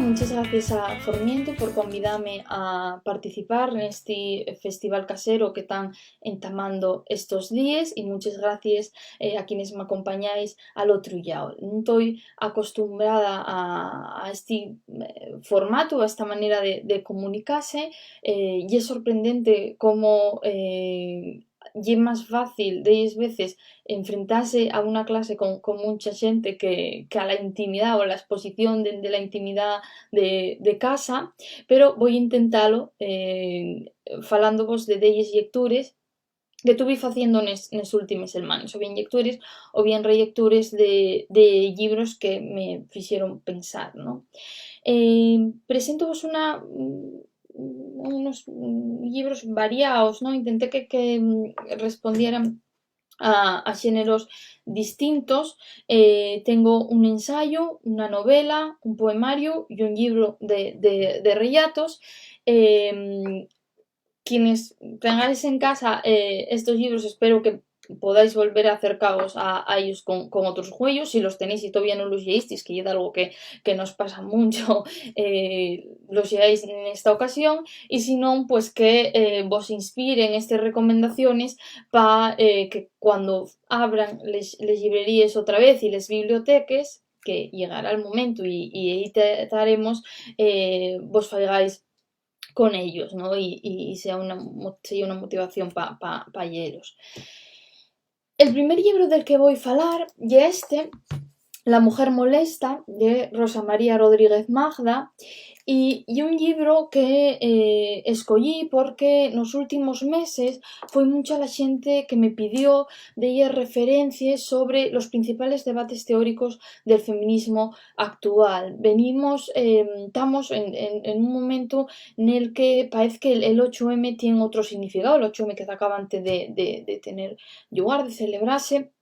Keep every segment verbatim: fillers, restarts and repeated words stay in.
Munches gracies a Formientu por convidame a participar nesti festival casero que tán entamando estos díes, y munches gracies, eh, a quienes m'acompañáis al otru llau. Nun toi acostumbrada a, a esti, eh, formatu, a esta manera de, de comunicase. Eh, ye sorprendente cómo, eh, ye más fácil delles veces enfrentase a una clase con, con muncha xente que, que a la intimidá o la exposición dende la intimidá de, de casa, pero voi intentalo, eh, falándovos de delles llectures que tuvi faciendo nes, nes últimes selmanes, o bien llectures o bien rellectures de, de llibros que me fixeron pensar, ¿no? Eh, preséntovos una, unos, mm, llibros variaos, ¿no? Intenté que, que, mm, respondieran a, a xéneros distintos. Eh, tengo un ensayu, una novela, un poemariu y un llibru de, de, de rellatos. Em, quienes tengáis en casa, eh, estos llibros, espero que podáis volver a acercaos a, a ellos con, con otros güeyos. Si los tenéis y todavía no los lleísteis, que ye algo que, que nos pasa mucho, eh, los lleáis en esta ocasión, y si non, pues que, eh, vos inspiren estes recomendaciones pa, eh, que cuando abran les, les llibreríes otra vez y les biblioteques, que llegará el momento y, y ehí ta-, taremos, eh, vos faigáis con ellos, ¿no? Y, y, y sea una mo-, sería una motivación pa, pa, pa lleelos. El primer llibru del que voi falar ye este, La mujer molesta, de Rosa María Rodríguez Magda, y ye un llibru que, eh, escoyí porque nos últimos meses foi muncha la xente que me pidió delles referencies sobre los principales debates teóricos del feminismo actual. Venimos, em, tamos en, en, en un momentu nel que paez que el, el ocho M tien otro significao, el ocho M que ta acabante de, de, de tener llugar, de celebrase,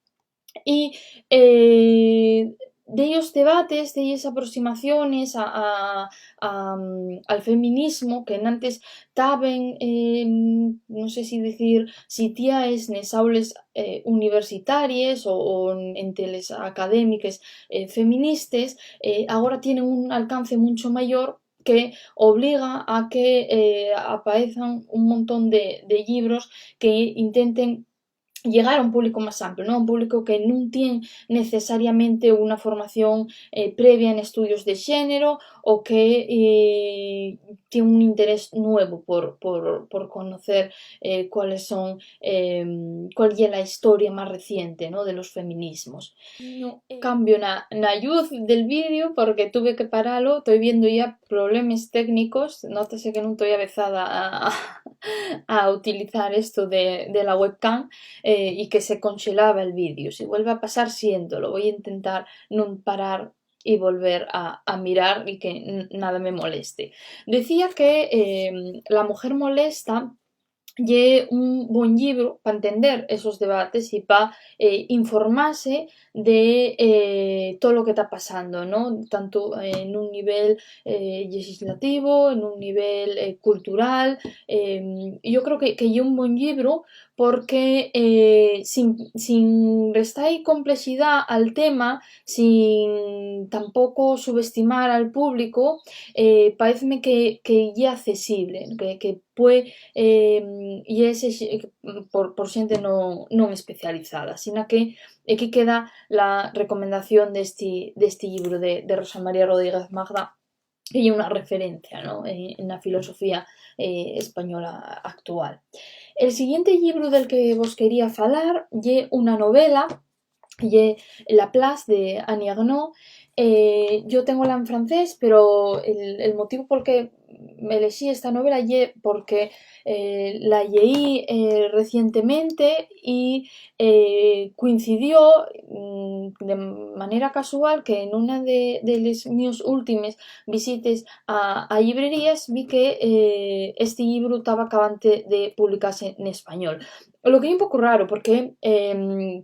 y, eh, dellos debates, delles aproximaciones a, a, a, mm, al feminismo que enantes taben, eh, no sé si dicir, sitiaes nes aules, eh, universitaries o, o ente les académiques, eh, feministes, eh, agora tienen un alcance muncho mayor que obliga a que, eh, apaezan un montón de, de llibros que intenten llegar a un público más amplio, ¿no? Un público que nun tien necesariamente una formación, eh, previa en estudios de xénero o que, eh, tien un interés nuevo por, por, por conocer, eh, cuáles son, em, cuál ye la historia más reciente, ¿no?, de los feminismos. No, eh. Cambio na, na lluz del vídeo porque tuve que paralo, toi viendo ya problemes técnicos, nótase que nun toi avezada a, a utilizar esto de, de la webcam, eh, y que se conxelaba el vídeo. Si vuelve a pasar, siéntolo. Voi intentar nun parar y volver a, a mirar y que n-, nada me moleste. Decía que, em, La mujer molesta ye un bon llibru pa entender esos debates y pa, eh, informase de, eh, tolo que ta pasando, ¿no? Tantu, eh, nun nivel, eh, llexislativo, nun nivel, eh, cultural. Em, yo creo que, que ye un bon llibru porque, eh, sin, sin restar-y complexidá al tema, sin tampoco subestimar al público, eh, paézme que, que ye accesible, que, que pue, em, y ese xe-, por, por xente non, non especializada, sina que equí queda la recomendación d'esti, d'esti llibru de, de Rosa María Rodríguez Magda, que ye una referencia, ¿no?, en, en la filosofía, eh, española actual. El siguiente llibru del que vos quería falar ye una novela, ye La Place de Annie Ernaux. Eh, yo téngola en francés, pero el, el motivu pol que elexí esta novela ye porque, eh, la lleí, eh, recientemente y, eh, coincidió, mm, de manera casual que en una de, de les mios últimes visites a, a llibreríes vi que, eh, esti llibru taba acabante de publicase n'español. Lo que ye un poco raro porque, em,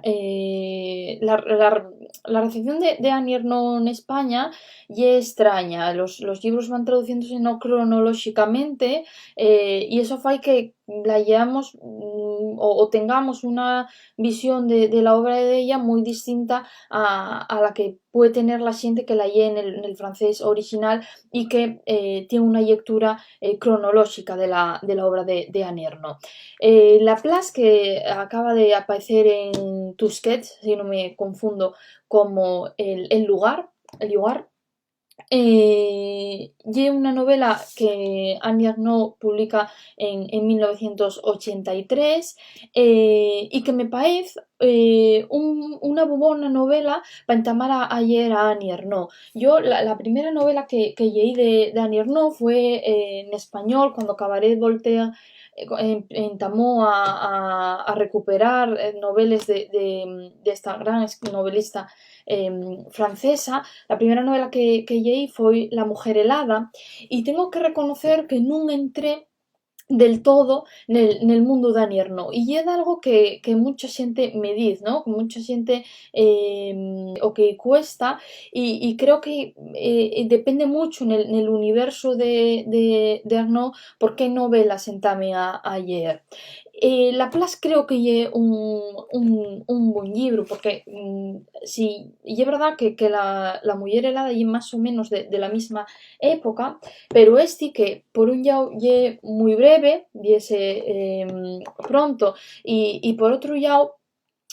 eh, la, la, la recepción de, de Annie Ernaux n'España ye estraña. Los, los llibros van traduciéndose no cronolóxicamente, eh, y eso fai que, la lleamos, mm, o, o tengamos una visión de, de la obra d'ella mui distinta a, a la que puede tener la xente que la lle nel, nel francés orixinal y que, eh, tien una llectura, eh, cronolóxica de la, de la obra de, de Annie Ernaux. Eh, la place que acaba de apaecer en Tusquets, si no me confundo, como el, el lugar, el llugar, eh, ye una novela que Annie Ernaux publica en, en mil novecientos ochenta y tres, eh, y que me paez, eh, un, una bona novela pa entamar a, a lleer a Annie Ernaux. Yo, la, la primera novela que, que lleí de, de Annie Ernaux fue, eh, en español, cuando Cabaret Voltaire, eh, co-, em-, entamó a, a, a recuperar, eh, noveles de, de, d'esta gran es-, novelista, em, francesa. La primera novela que, que lleí foi La mujer helada, y tengo que reconocer que nun entré del todo nel, nel mundu d'Annie Ernaux. Y ye dalgo que, que mucha xente me diz, ¿no? Que mucha xente, em, o que cuesta, y, y creo que, eh, depende mucho nel, nel universo de, de, de Ernaux por qué novela sentame a, a lleer. Eh, La place creo que ye un, un, un bon llibru, porque, mm, si, ye verdá que, que la, La muyer helada ye más o menos de, de la misma época, pero esti que, por un llau, ye mui breve, viese, em, pronto, y, y por otru llau,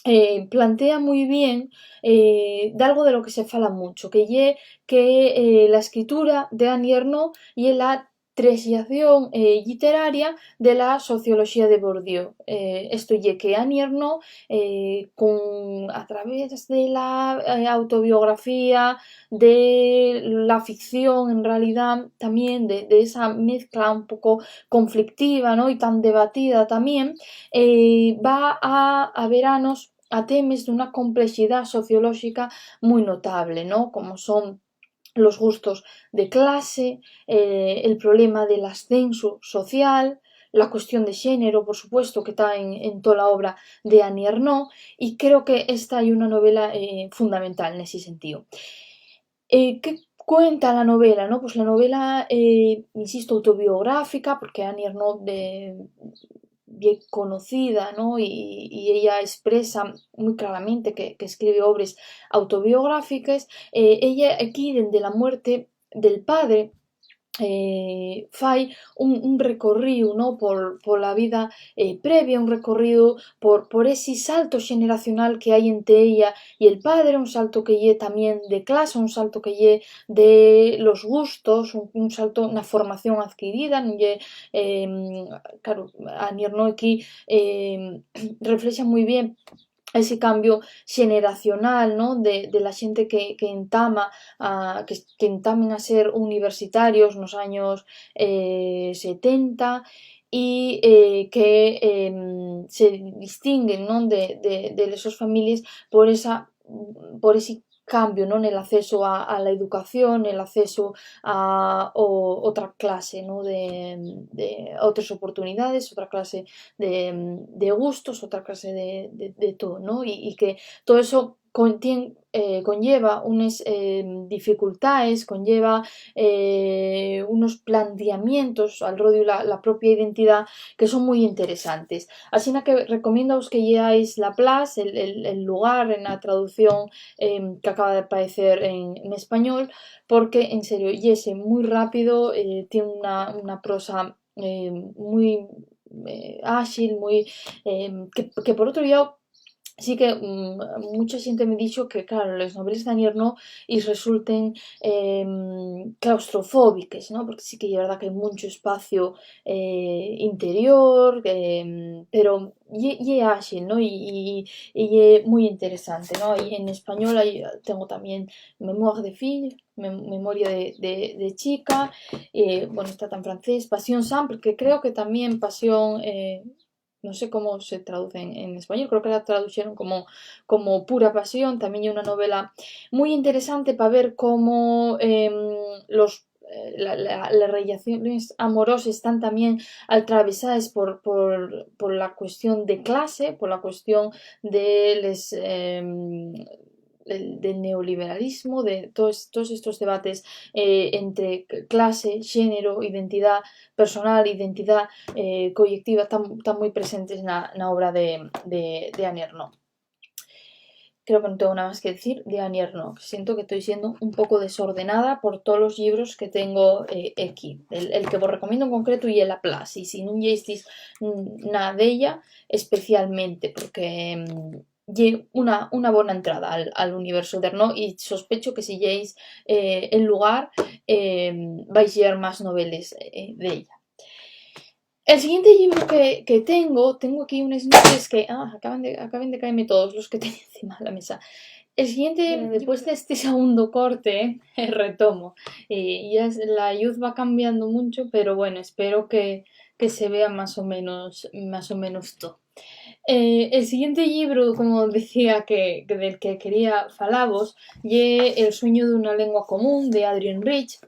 eh, plantea mui bien, eh, d'algo de lo que se fala mucho, que ye que, eh, la escritura de Annie Ernaux ye la treslación, eh, lliteraria de la socioloxía de Bourdieu. Eh, esto ye que Annie Ernaux, eh, con, a través de la, eh, autobiografía, de la ficción, en realidá, tamién de, de esa mezcla un poco conflictiva, ¿no? Y tan debatida tamién, eh, va a, a averanos a temes d'una complexidá sociolóxica mui notable, ¿no? Como son los gustos de clase, eh, el problema del ascensu social, la cuestión de xénero, por supuesto, que ta en, en tola obra de Annie Ernaux, y creo que esta ye una novela, eh, fundamental nesi sentíu. Eh, ¿qué cuenta la novela, no? Pues la novela, eh, insisto, autobiográfica, porque Annie Ernaux de, ye conocida, ¿no? Y, y ella espresa mui claramente que, que escribe obres autobiográfiques. Eh, ella aquí, dende la muerte del padre, eh, fai un, un recorríu, ¿no? Por, pola vida, eh, previa, un recorríu por, por esi salto xeneracional que hai ente ella y el padre, un salto que ye tamién de clase, un salto que ye de los gustos, un, un salto na formación adquirida, nun ye, em, claro, Annie Ernaux aquí, em, reflexa mui bien esi cambiu xeneracional, ¿no? De, de la xente que, que entama a, que, que entamen a ser universitarios nos años, eh, setenta, y, eh, que, em, se distinguen, ¿no? De, de, de les sos families por esa, por esi cambiu, ¿no? Nel acceso a, a la educación, el acceso a o-, otra clase, ¿no? De, de, a otres oportunidades, otra clase de, de gustos, otra clase de, de, de todo, ¿no? Y, y que todo eso contien-, eh, conlleva unes, eh, dificultaes, conlleva, eh, unos plantiamientos al rodiu la, la propia identidá que son mui interesantes. Asina que recomiéndaos que lleáis La place, el, el, el llugar, en la traducción, em, que acaba de aparecer en, en español, porque, en serio, yese mui rápido, eh, tien una, una prosa, eh, mui, eh, áxil, mui, em, que, que por otru llau, sí que, mm, mucha xente me dixo que, claro, les noveles d'Annie Ernaux-y resulten, em, claustrofóbiques, ¿no? Porque sí que ye verdá que hai muncho espacio, eh, interior, em, pero ye, ye áxil, ¿no? Y, y, y ye mui interesante, ¿no? Ahí en español hai, tengo tamién Mémoire de fille, mem-, Memoria de, de, de chica, eh, bueno, esta ta en francés, Passion simple, que creo que tamién Pasión, eh, no sé cómo se traduce en, en español, creo que la traduxeron como, como Pura Pasión, tamién ye una novela mui interesante pa ver cómo, em, los, eh, la, la, les rellaciones amoroses tán tamién atravesaes por, por, por la cuestión de clase, por la cuestión de les, em, el, del neoliberalismo, de todos, todos estos debates, eh, entre c-, clase, xénero, identidá personal, identidá, eh, coyectiva, tán, tán mui presentes na, na obra de, de, de Annie Ernaux. Creo que no tengo nada más que decir de Annie Ernaux. Siento que estoy siendo un poco desordenada por todos los libros que tengo, eh, aquí. El, el que vos recomiendo en concreto ye La Place, y si nun lleistis, mm, nada d'ella, especialmente, porque, mm, ye una, una bona entrada al, al universu d'Ernaux, y sospecho que si lleis, eh, El Lugar, eh, vais lleer más noveles, eh, d'ella. El siguiente llibru que, que tengo, tengo aquí unes notes que, ah, acaben de, acaben de caeme todos los que tenía encima de la mesa. El siguiente, bueno, después de este segundo corte, retomo. Y ya es, la lluz va cambiando mucho, pero bueno, espero que, que se vea más o menos, más o menos todo. Eh, el siguiente llibru, como decía, que, que del que quería falavos, ye El sueño d'una lengua común, de Adrienne Rich,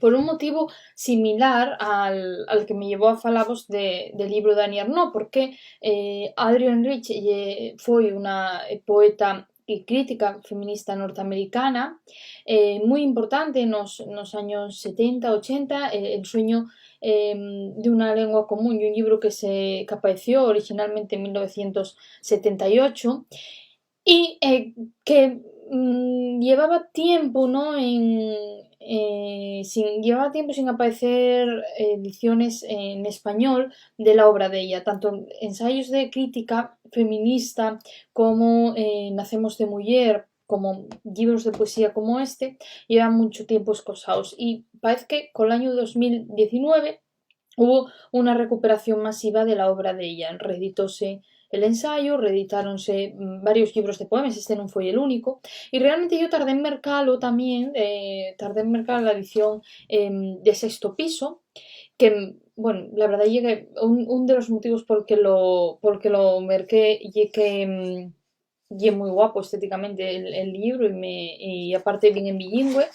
por un motivu similar al, al que me llevó a falavos de, del llibru d'Annie Ernaux, porque, eh, Adrienne Rich ye, foi una, eh, poeta y crítica feminista norteamericana, eh, mui importante nos, nos años setenta, ochenta, eh, El sueño, em, d'una lengua común, ye un llibru que se, qu'apaeció orixinalmente en mil novecientos setenta y ocho, y, eh, que, mm, llevaba tiempu, ¿no? En, eh, sin, llevaba tiempu sin apaecer ediciones en español de la obra d'ella, tanto ensayos de crítica feminista como, eh, Nacemos de Muyer, como llibros de poesía como este, llevan munchu tiempu escosaos. Y paez que col añu dos mil diecinueve hubo una recuperación masiva de la obra d'ella. Reeditóse el ensayu, reeditáronse, mm, varios llibros de poemes, este nun foi el único, y realmente yo tardé en mercalo tamién, eh, tardé en mercar la edición, em, de Sexto Piso, que, mm, bueno, la verdá ye que un, un de los motivos por que lo, por que lo merqué ye que, mm, ye mui guapo estéticamente el, el llibru y me, y aparte vien en bilingüe.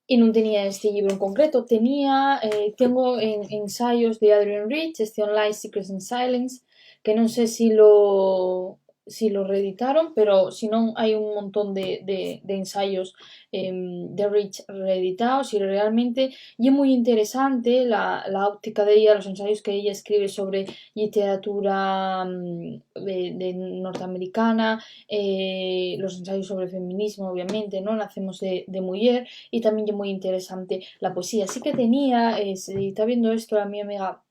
Y nun tenía este llibru en concreto, tenía, eh, tengo en, ensayos de Adrienne Rich, este Online Secrets and Silence, que non sé si lo, si lo reeditaron, pero si non, hai un montón de, de, de ensayos, em, de Rich reeditaos, y realmente ye mui interesante la, la óptica d'ella, los ensayos que ella escribe sobre lliteratura, mm, de, de norteamericana, eh, los ensayos sobre feminismo, obviamente, ¿no? Nacemos de, de Muyer, y tamién ye mui interesante la poesía. Sí que tenía, eh, si ta viendo esto la mi amiga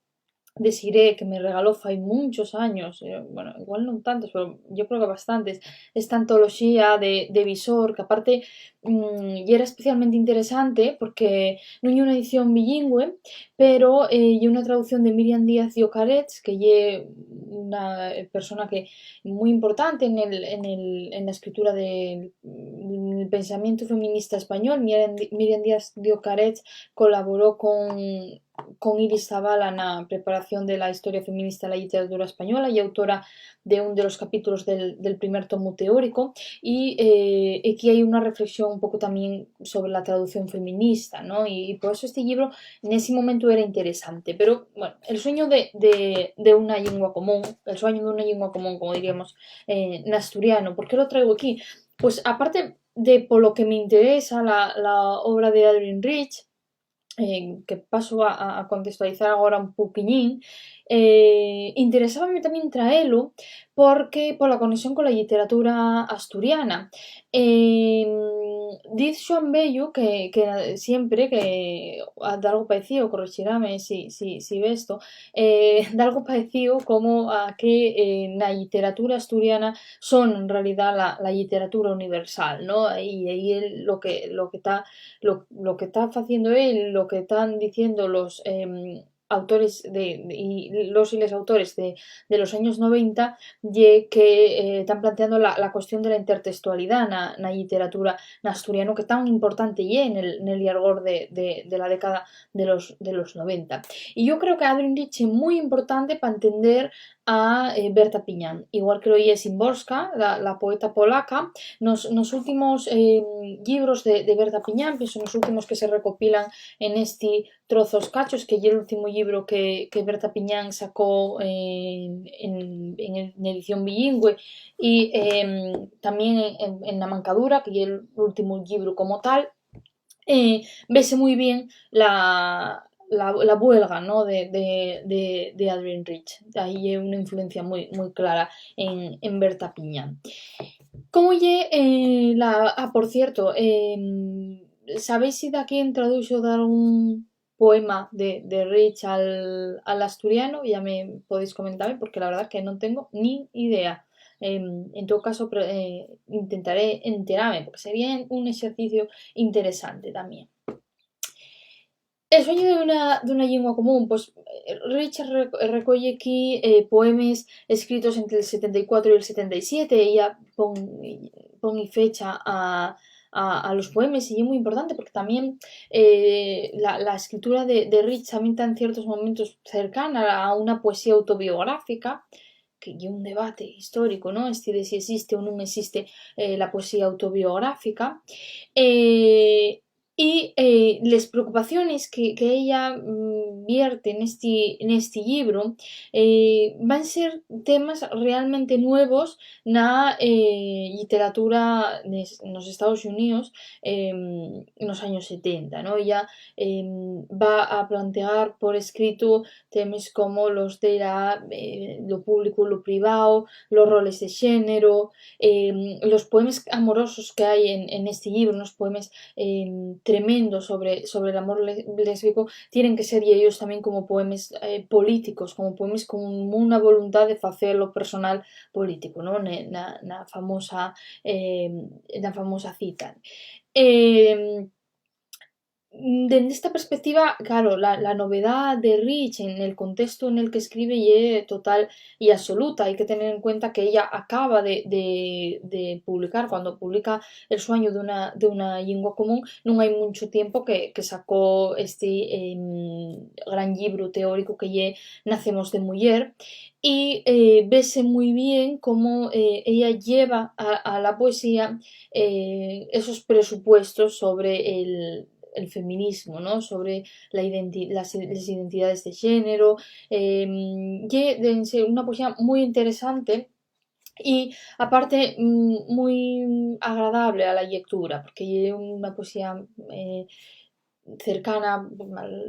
Desiré, que me regaló fai munchos años, eh, bueno, igual non tantos, pero yo creo que bastantes, esta antoloxía de, de Visor, que aparte, mm, yera especialmente interesante porque nun ye una edición bilingüe, pero, eh, ye una traducción de Miriam Díaz de Ocareig, que ye una, eh, persona que, mui importante en el, en el, en la escritura del, mm, pensamientu feminista español. Miriam Di-, Miriam Díaz de Ocareig colaboró con, con Iris Zabala na preparación de la historia feminista en la lliteratura española y autora de un de los capítulos del, del primer tomu teórico, y, eh, equí hai una reflexión un poco tamién sobre la traducción feminista, ¿no? Y, y por eso este llibro nesi momentu era interesante. Pero, bueno, El sueño de, de, de una lengua común, El sueño de una lengua común, como diríamos, eh, n'asturiano. ¿Por qué lo traigo aquí? Pues aparte de polo que me interesa la, la obra de Adrienne Rich, eh, que paso a, a, a contextualizar agora un poquiñín, eh, interesábame tamién traelo porque, pola conexión cola lliteratura asturiana. Em, diz Xuan Bellu que, que siempre que, a, dalgo paecío, correxirame si, si, si vesto, eh, dalgo paecío como a que, eh, na lliteratura asturiana son en realidá la, la lliteratura universal, ¿no? Y aí el, lo que, lo que ta, lo, lo que ta faciendo él, lo que tán diciendo los, em, autores de, de, y los y les autores de, de los años noventa, ye que, eh, tán planteando la, la cuestión de la intertextualidá na, na lliteratura n'asturiano, que tan importante ye nel, nel llargor de, de, de la década de los, de los noventa. Y yo creo que Adrienne Rich ye mui importante pa entender a, eh, Berta Piñán. Igual que lo ye Szymborska, la, la poeta polaca, nos, nos últimos, eh, llibros de, de Berta Piñán, pues, nos últimos que se recopilan en esti Trozos Cachos, que ye l'últimu llibru que, que Berta Piñán sacó en, en, en el, en edición bilingüe, y, em, tamién en, en, en Na Mancadura, que ye l'últimu llibru como tal, eh, vese mui bien la, la, la buelga, ¿no? de, de, de, de Adrienne Rich. Ahí ye una influencia mui, mui clara en, en Berta Piñán. ¿Cómo ye, eh, la, ah, por cierto, em, ¿sabéis si daquién traduxo dalgún poema de, de Rich al, al asturiano? Ya me podéis comentame, porque la verdad que no tengo ni idea. Em, en todo caso, pre-, eh, intentaré enterame, porque sería un exercicio interesante tamién. El sueñu d'una, d'una llingua común, pues, eh, Rich re-, recoye aquí, eh, poemes escritos entre el setenta y cuatro y el setenta y siete, ella pon, pon y fecha a, a, a los poemes, y ye mui importante porque tamién, eh, la, la escritura de, de Rich tamién ta en ciertos momentos cercana a una poesía autobiográfica, que ye un debate histórico, ¿no? Esti de si existe o nun existe, eh, la poesía autobiográfica. Eh, y, eh, les preocupaciones que, que ella, mm, vierte nesti, nesti llibru, eh, van ser temas realmente nuevos na, eh, lliteratura nes, nos Estaos Xuníos, em, nos años setenta, ¿no? Ella, em, va a plantear por escritu temes como los de la, eh, lo público, lo privao, los roles de xénero, em, los poemes amorosos que hai en, en esti llibru, unos poemes, em, tremendos sobre, sobre l'amor le-, lésbico, tienen que ser ellos tamién como poemes, eh, políticos, como poemes con una voluntad de facer lo personal político, ¿no? Ne-, na, na famosa, em, na famosa cita. Em, Dende esta perspectiva, claro, la, la novedá de Rich en el contexto en el que escribe ye total y absoluta. Hai que tener en cuenta que ella acaba de, de, de publicar, cuando publica El sueñu d'una, d'una llingua común, nun hai munchu tiempu que, que sacó esti, em, gran llibru teórico que ye Nacemos de Muyer, y, eh, vese mui bien cómo, eh, ella lleva a, a la poesía, eh, esos presupuestos sobre el, el feminismo, ¿no? Sobre la identi-, las, les identidades de xénero. Em, ye, deben ser una poesía mui interesante y, aparte, mm, mui agradable a la llectura, porque ye una poesía, eh, cercana,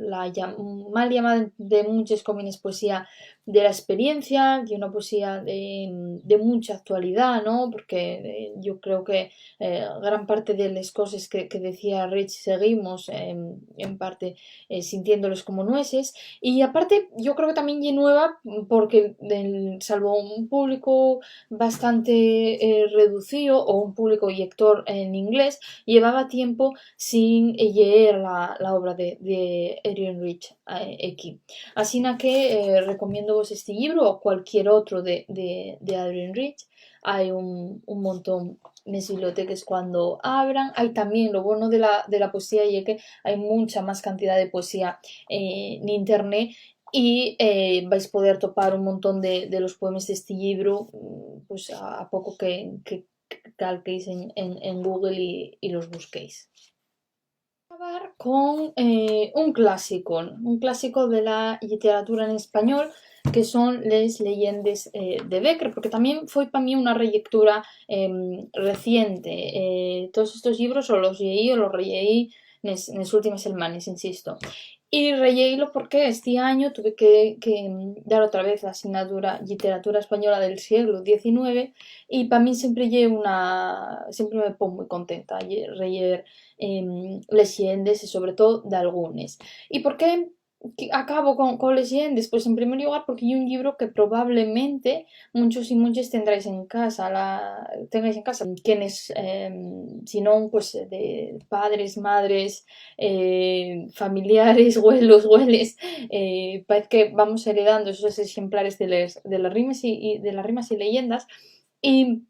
la llam-, mal llamada de munches comines poesía de la experiencia, ye una poesía de, de muncha actualidá, ¿no? Porque, eh, yo creo que, eh, gran parte de les coses que, que decía Rich seguimos, em, en parte, eh, sintiéndoles como nueses. Y, aparte, yo creo que tamién ye nueva porque, del, salvo un público bastante, eh, reducío, o un público llector en inglés, llevaba tiempu sin, eh, lleer la, la obra de, de Adrienne Rich, eh, equí. Asina que, eh, recomiéndovos esti llibru o cualquier otru de, de, de Adrienne Rich. Hai un, un montón nes biblioteques cuando abran. Hai tamién, lo bono de la, de la poesía ye que hai muncha más cantidá de poesía, eh, n'internet, y, eh, vais poder topar un montón de, de los poemes d'esti llibru, mm, pues, a, a poco que, que, que calquéis en, en, en Google y, y los busquéis. Acabar con, eh, un clásico, un clásico de la lliteratura en español, que son les Leyendes, eh, de Bécquer, porque tamién foi pa mí una rellectura, em, reciente. Eh, todos estos llibros o los lleí o los relleí nes, nes últimes selmanes, insisto. Y relleílo porque esti añu tuve que, que dar otra vez la asignatura Lliteratura Española del sieglu diecinueve, y pa mí siempre ye una, siempre me pon mui contenta lle-, reller, em, les lleyendes, y sobre todo d'algunes. ¿Y por qué que acabo con, con les lleyendes? Pues, en primer llugar, porque ye un llibru que probablemente munchos y munches tendráis en casa, la, tengáis en casa, quienes, em, si non, pues, de padres, madres, eh, familiares, güelos, güeles, eh, paez que vamos heredando esos exemplares de les, de les rimes y, y de las rimas y leyendas, y,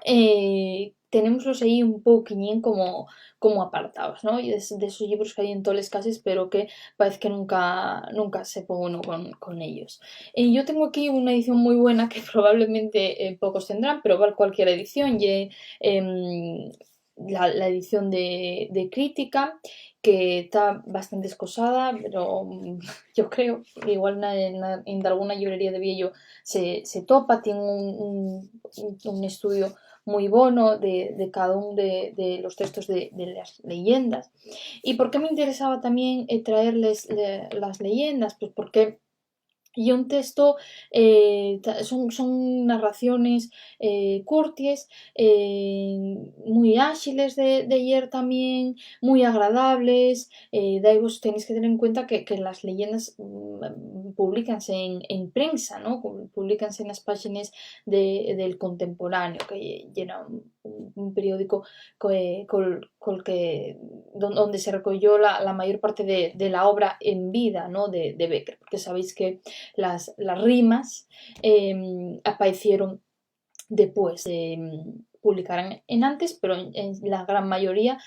eh, tenémoslos ehí un pouquiñín como, como apartaos, ¿no? Y es de esos llibros que hai en toles cases, pero que paez que nunca, nunca se pon uno con, con ellos. Eh, yo tengo aquí una edición muy buena que probablemente, eh, pocos tendrán, pero val cualquier edición, ye, em, la, la edición de, de Crítica, que ta bastante escosada, pero, mm, yo creo, igual na, na, en dalguna llibrería de vieyo se, se topa, tien un, un, un estudio mui bono de, de cada un de, de los textos de, de las leyendas. ¿Y por qué me interesaba también, eh, traerles le-, las leyendas? Pues porque ye un texto, eh, ta-, son, son narraciones, eh, curties, eh, mui áxiles de, de lleer tamién, mui agradables. Eh, daivos, tenéis que tener en cuenta que, que las leyendas, mm, publícanse en, en prensa, ¿no? Pu-, publícanse nas páxines de, del Contemporáneo, que ye-, yera un, un, un periódico co-, col, col que, don-, donde se recoyó la, la mayor parte de, de la obra en vida, ¿no? De, de Bécquer, porque sabéis que las, las rimas, em, apaecieron depués, em, publicaran enantes, pero en, en la gran mayoría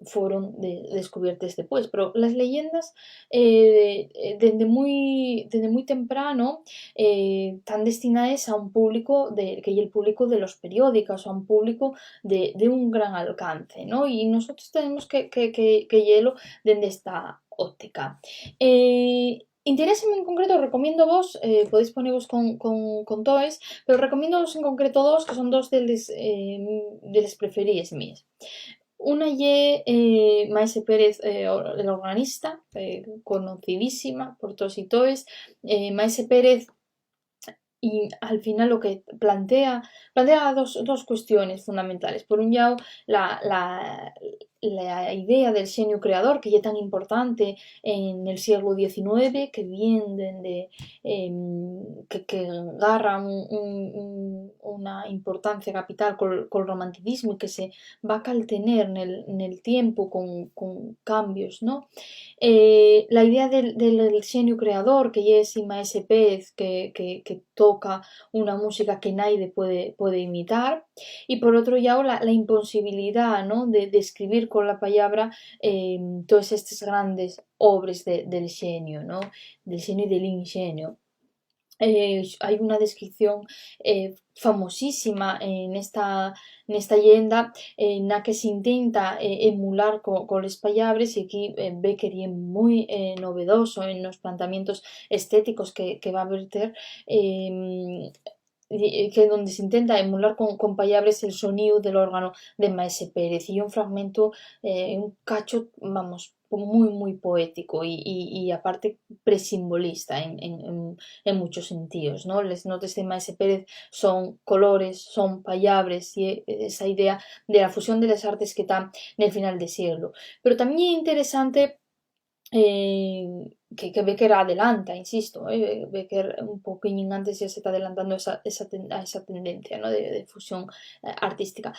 foron de-, descubiertes depués. Pero las leyendas, eh, eh, dende mui, dende mui temprano, eh, tán destinaes a un público de, que ye el público de los periódicos, a un público de, de un gran alcance, ¿no? Y nosotros tenemos que, que, que, que lleelo dende esta óptica. Eh, Interéseme en concreto, recomiendo vos, eh, podéis ponevos con, con, con toes, pero recomiendo vos en concreto dos, que son dos de les, eh, de les preferíes míes. Una ye, eh, Maese Pérez, eh, or-, el organista, eh, conocidísima por toos y toes. Eh, Maese Pérez, y al final lo que plantea, plantea dos, dos cuestiones fundamentales. Por un llau, la, la, la idea del xeniu creador, que ye tan importante en el sieglu diecinueve, que vien dende, em, que, que garra un, un, un, una importancia capital col, col romanticismu y que se va caltener nel, nel tiempu con, con cambios, ¿no? Eh, la idea del, del, del xeniu creador, que ye esi Maese Pérez que, que, que toca una música que naide puede, puede imitar, y por otro llau, la, la imposibilidá, ¿no? De, de escribir con la pallabra, eh, toes estes grandes obres de, del xeniu, ¿no? Del xeniu y del inxeniu. Eh, hai una descripción, eh, famosísima, eh, nesta, nesta lleenda, eh, na que s'intenta, eh, emular co-, coles pallabres, y aquí, eh, Bécquer ye mui, eh, novedoso en los planteamientos estéticos que, que va verter, em, y, y que donde s'intenta emular con, con pallabres el soníu del órganu de Maese Pérez. Y un fragmentu, eh, un cacho, vamos, mui, mui poético y, y, y aparte presimbolista en, en, en, en muchos sentíos, ¿no? Les notes de Maese Pérez son colores, son pallabres, y e-, esa idea de la fusión de les artes que ta nel final de sieglu. Pero tamién ye interesante, eh, que, que Bécquer adelanta, insisto, eh, Bécquer un poquillín antes ya se ta adelantando esa, esa ten-, a esa tendencia, ¿no? De, de fusión, eh, artística.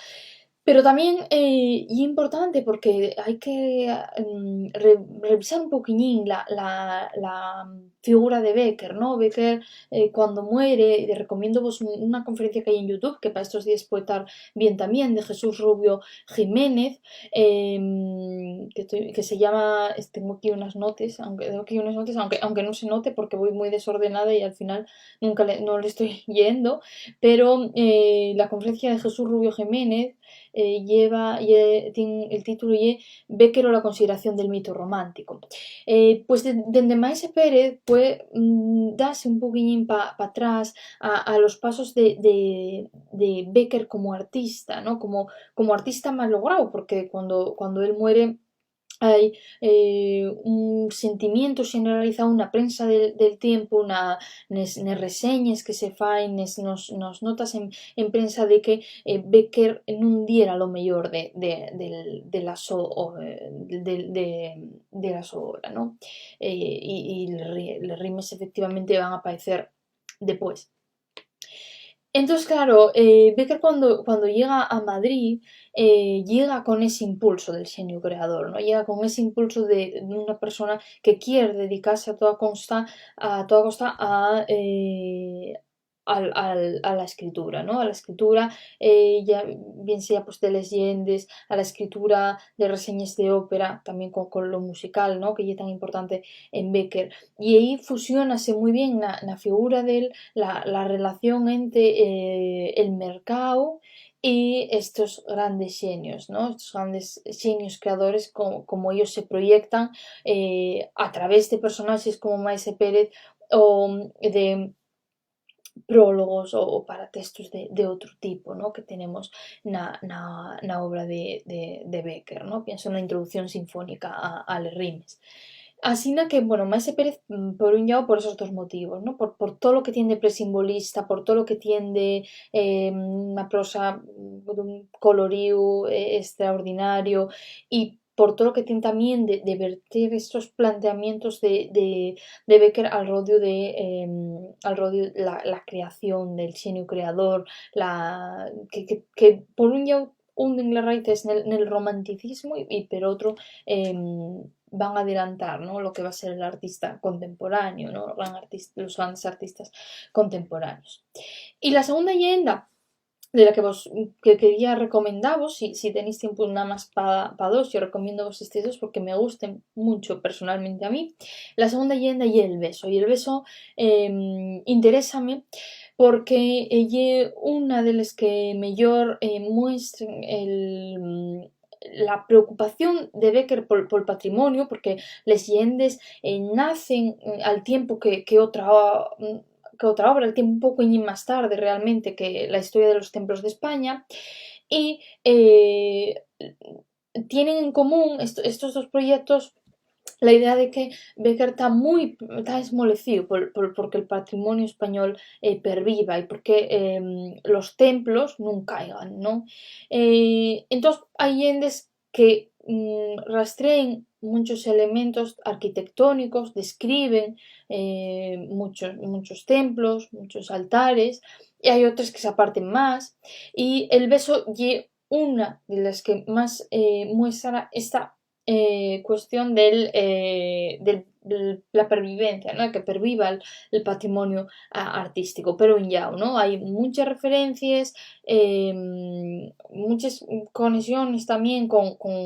Pero tamién, eh, ye importante porque hai que, mm, re-, revisar un poquillín la, la, la figura de Bécquer, ¿no? Bécquer, eh, cuando muere, y recomiéndovos un-, una conferencia que hai en YouTube, que pa estos díes puede tar bien tamién, de Jesús Rubio Jiménez, em, que toi, que se llama, es-, tengo aquí unas notes, aunque, tengo aquí unas notes, aunque, aunque no se note porque voy muy desordenada y al final nunca le, no le estoy yendo, pero, eh, la conferencia de Jesús Rubio Jiménez, eh, lleva, ye, tien, el título ye Bécquer o la consideración del mito romántico. Eh, pues de-, dende Maese Pérez pue, mm, dase un poquillín pa, pa atrás a, a los pasos de, de, de Bécquer como artista, ¿no? Como, como artista más lograo, porque cuando, cuando él muere, hai, eh, un sentimientu xeneralizao na prensa del, del tiempu, na, nes, nes reseñes que se faen, nes, nos, nos notas en, en prensa de que, eh, Bécquer nun diera lo meyor de, de, del, de la so, o, eh, del, de, de la so obra, ¿no? Eh, y, y les ri-, les rimes efectivamente van a aparecer depués. Entós, claro, eh, Bécquer cuando, cuando llega a Madrid, eh, llega con ese impulso del xeniu creador, ¿no? Llega con ese impulso de, de una persona que quier dedicase a toda consta, a toda costa a, eh, al, al, a la escritura, ¿no? A la escritura, eh, ya, bien sea, pues, de les lleendes, a la escritura de reseñes de ópera, también con, con lo musical, ¿no? Que ye tan importante en Becker. Y ehí fusiónase mui bien na, na figura del, la, la relación ente, eh, el mercáu y estos grandes xenios, ¿no? Estos grandes xenios creadores, co-, como ellos se proyectan, eh, a través de personaxes como Maese Pérez o de prólogos o, o paratextos de, de otro tipo, ¿no? Que tenemos na, na, na obra de, de, de Becker, ¿no? Pienso na introducción sinfónica a, a Les Rimes. Asina que, bueno, Maese Pérez, mm, por un llau, por esos dos motivos, ¿no? Por, por todo lo que tien de presimbolista, por todo lo que tien de, eh, una prosa, mm, d'un coloríu, eh, extraordinario, y por todo lo que tien tamién de, de verter estos planteamientos de, de, de Becker al rodiu de, em, al rodiu la, la creación del xeniu creador, la, que, que, que por un llau hunden les raíces nel, nel romanticismo y, y per otro, em, van a adelantar, ¿no? Lo que va a ser el artista contemporáneo, ¿no? Gran artis-, los grandes artistas contemporáneos. Y la segunda lleenda de la que vos, que quería recomendavos, si, si tenéis tiempu nada más pa, pa dos, yo recomiendo vos estes dos porque me gusten muncho personalmente a mí. La segunda lleenda ye El beso, y El beso, em, interésame porque, eh, ye una de les que meyor, eh, muestren el, mm, la preocupación de Becker pol, pol patrimonio, porque les lleendes, eh, nacen, mm, al tiempu que, que otra, mm, que otra obra, el tiempu un poco más tarde realmente que la historia de los templos de España, y, eh, tienen en común esto, estos dos proyectos la idea de que Becker ta mui, ta esmolecíu pol, pol, porque el patrimonio español, eh, perviva y porque, em, los templos nun caigan, ¿no? Eh, entós, hai llendes que, mm, rastreen munchos elementos arquitectónicos, describen, eh, munchos, munchos templos, munchos altares, y hai otres que s'aparten más, y El beso ye una de les que más, eh, muestra esta, eh, cuestión del, eh, del, del, la pervivencia, ¿no? Que perviva el, el patrimonio a-, artístico, pero un llau, ¿no? Hai munches referencies, em, munches conexiones tamién con, con,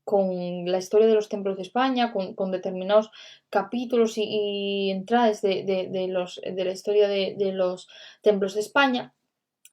con la historia de los templos de España, con, con determinaos capítulos y, y entrades de, de, de los, de la historia de, de los templos de España.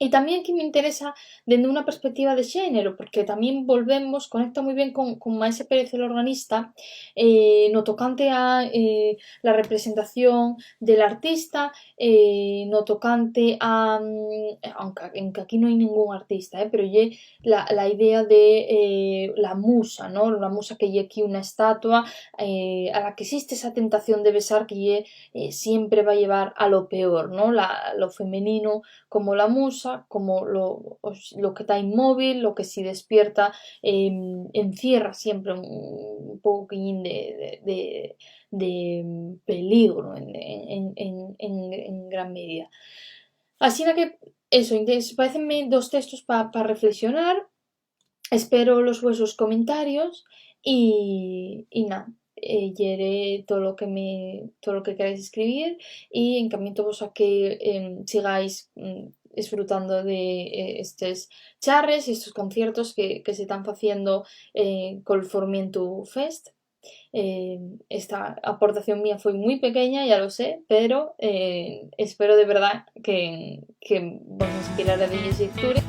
Y tamién aquí m'interesa dende una perspectiva de xénero, porque tamién volvemos, conecta mui bien con, con Maese Pérez, el organista, eh, no tocante a, eh, la representación del artista, eh, no tocante a, mm, aunque, aunque aquí no hai ningún artista, eh, pero ye la, la idea de, eh, la musa, ¿no? La musa que ye aquí una estatua, eh, a la que existe esa tentación de besar que ye, eh, siempre va a llevar a lo peor, ¿no? La, lo femenino como la musa, como lo, os-, lo que ta inmóvil, lo que si despierta, em, encierra siempre un, un poquillín de, de, de, de peligro en, en, en, en, en gran medida. Asina que, eso, entonces, paécenme dos textos pa, pa reflexionar. Espero los vuesos comentarios y, y na, eh, lleeré todo lo que me, todo lo que queráis escribir y encamiéntovos a que, em, sigáis, mm, esfrutando de, eh, estes charres y estos conciertos que, que se tán faciendo, eh, col Formientu Fest. Eh, esta aportación mía foi mui pequeña, ya lo sé, pero, eh, espero de verdá que, que vos inspirara de llecture.